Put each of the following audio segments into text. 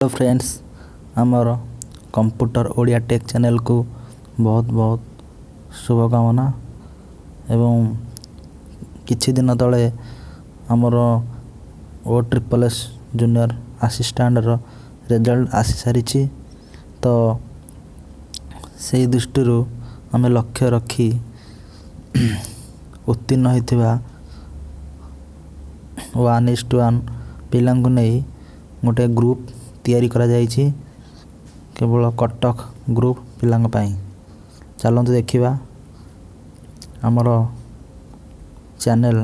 Hello friends, ଆମର computer Odia take ଚ୍ୟାନେଲକୁ ବହୁତ ବହୁତ ଶୁଭକାମନା। ଏବଂ କିଛି ଦିନ ତଳେ ଆମର OSSS junior ଆସିଷ୍ଟାଣ୍ଟର ରେଜଲ୍ଟ ଆସିସାରିଛି। ତ ସେଇ ଦୃଷ୍ଟିରୁ ଆମେ ଲକ୍ଷ୍ୟ ରଖି ଉତ୍ତୀର୍ଣ୍ଣ ହୋଇଥିବା 1:1 ପିଲାଙ୍କୁ ନେଇ ଗୋଟେ ଗ୍ରୁପ୍ ତିଆରି କରାଯାଇଛି, କେବଳ କଟକ ଗ୍ରୁପ୍ ପିଲାଙ୍କ ପାଇଁ। ଚାଲନ୍ତୁ ଦେଖିବା। ଆମର ଚ୍ୟାନେଲ୍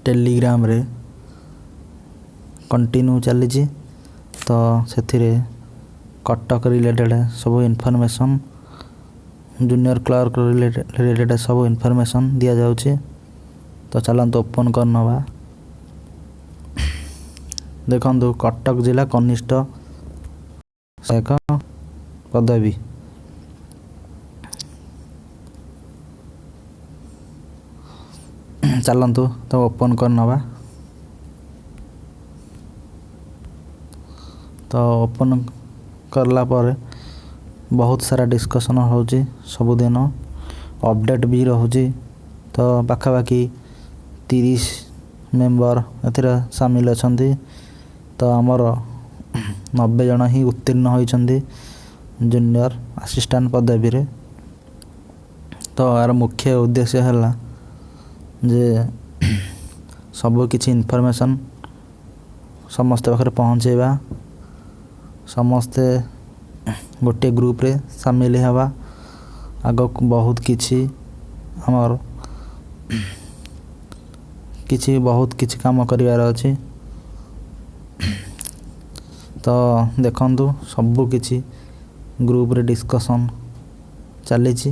ଟେଲିଗ୍ରାମରେ କଣ୍ଟିନ୍ୟୁ ଚାଲିଛି, ତ ସେଥିରେ କଟକ ରିଲେଟେଡ଼୍ ସବୁ ଇନଫର୍ମେସନ୍, ଜୁନିୟର କ୍ଲର୍କ ରିଲେଟେଡ଼୍ ସବୁ ଇନଫର୍ମେସନ୍ ଦିଆଯାଉଛି। ତ ଚାଲନ୍ତୁ ଓପନ୍ କରିନେବା। ଦେଖନ୍ତୁ, କଟକ ଜିଲ୍ଲା କନିଷ୍ଠ ସହାୟକ ପଦବୀ। ଚାଲନ୍ତୁ ତ ଓପନ୍ କରିନେବା। ତ ଓପନ୍ କଲା ପରେ ବହୁତ ସାରା ଡିସ୍କସନ୍ ହେଉଛି, ସବୁଦିନ ଅପଡ଼େଟ୍ ବି ରହୁଛି। ତ ପାଖାପାଖି 30 ମେମ୍ବର ଏଥିରେ ସାମିଲ ଅଛନ୍ତି। ତ ଆମର 90 ଜଣ ହିଁ ଉତ୍ତୀର୍ଣ୍ଣ ହୋଇଛନ୍ତି ଜୁନିୟର ଆସିଷ୍ଟାଣ୍ଟ ପଦବୀରେ। ତ ଏହାର ମୁଖ୍ୟ ଉଦ୍ଦେଶ୍ୟ ହେଲା ଯେ ସବୁ କିଛି ଇନଫର୍ମେସନ୍ ସମସ୍ତ ପାଖରେ ପହଞ୍ଚାଇବା, ସମସ୍ତେ ଗୋଟିଏ ଗ୍ରୁପରେ ସାମିଲ ହେବା। ଆଗକୁ ବହୁତ କିଛି ଆମର କିଛି ବହୁତ କିଛି କାମ କରିବାର ଅଛି। ତ ଦେଖନ୍ତୁ, ସବୁ କିଛି ଗ୍ରୁପରେ ଡିସ୍କସନ୍ ଚାଲିଛି।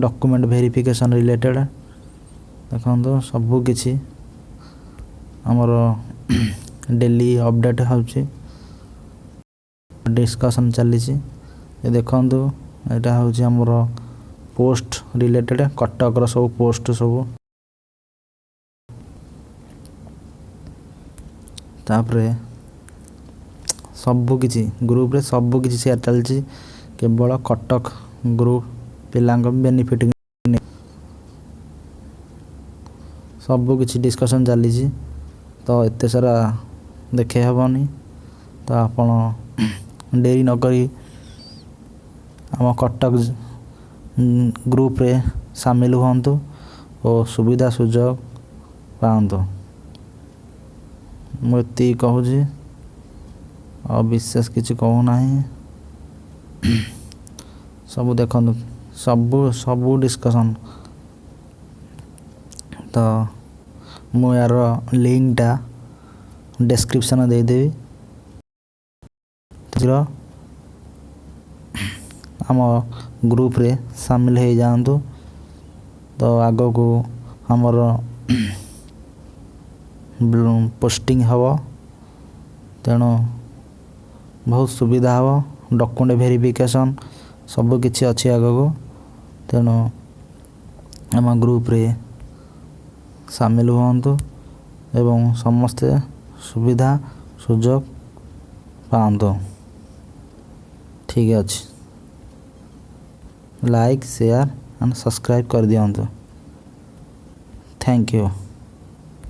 ଡକୁମେଣ୍ଟ ଭେରିଫିକେସନ୍ ରିଲେଟେଡ଼୍ ଦେଖନ୍ତୁ, ସବୁ କିଛି ଆମର ଡେଲି ଅପଡ଼େଟ୍ ହେଉଛି, ଡିସ୍କସନ୍ ଚାଲିଛି। ଦେଖନ୍ତୁ, ଏଇଟା ହେଉଛି ଆମର ପୋଷ୍ଟ ରିଲେଟେଡ଼୍, କଟକର ସବୁ ପୋଷ୍ଟ ସବୁ। ତାପରେ ସବୁ କିଛି ଗ୍ରୁପରେ ସବୁ କିଛି ସେୟାର ଚାଲିଛି, କେବଳ କଟକ ଗ୍ରୁପ ପିଲାଙ୍କ ବେନିଫିଟ୍ ସବୁ କିଛି ଡିସ୍କସନ୍ ଚାଲିଛି। ତ ଏତେ ସାରା ଦେଖାଇ ହେବନି। ତ ଆପଣ ଡେରି ନକରି ଆମ କଟକ ଗ୍ରୁପରେ ସାମିଲ ହୁଅନ୍ତୁ ଓ ସୁବିଧା ସୁଯୋଗ ପାଆନ୍ତୁ। ମୁଁ ଏତିକି କହୁଛି, ଆଉ ବିଶେଷ କିଛି କହୁନାହିଁ। ସବୁ ଦେଖନ୍ତୁ, ସବୁ ସବୁ ଡିସ୍କସନ୍। ତ ମୁଁ ଏହାର ଲିଙ୍କଟା ଡେସ୍କ୍ରିପସନ୍ ଦେଇଦେବି। ଶୀଘ୍ର ଆମ ଗ୍ରୁପରେ ସାମିଲ ହେଇଯାଆନ୍ତୁ। ତ ଆଗକୁ ଆମର ପୋଷ୍ଟିଂ ହେବ, ତେଣୁ ବହୁତ ସୁବିଧା ହେବ। ଡକୁମେଣ୍ଟ ଭେରିଫିକେସନ୍ ସବୁ କିଛି ଅଛି ଆଗକୁ। ତେଣୁ ଆମ ଗ୍ରୁପରେ ସାମିଲ ହୁଅନ୍ତୁ ଏବଂ ସମସ୍ତେ ସୁବିଧା ସୁଯୋଗ ପାଆନ୍ତୁ। ଠିକ୍ ଅଛି, ଲାଇକ୍, ସେୟାର ଆଣ୍ଡ ସବସ୍କ୍ରାଇବ୍ କରିଦିଅନ୍ତୁ। Thank you.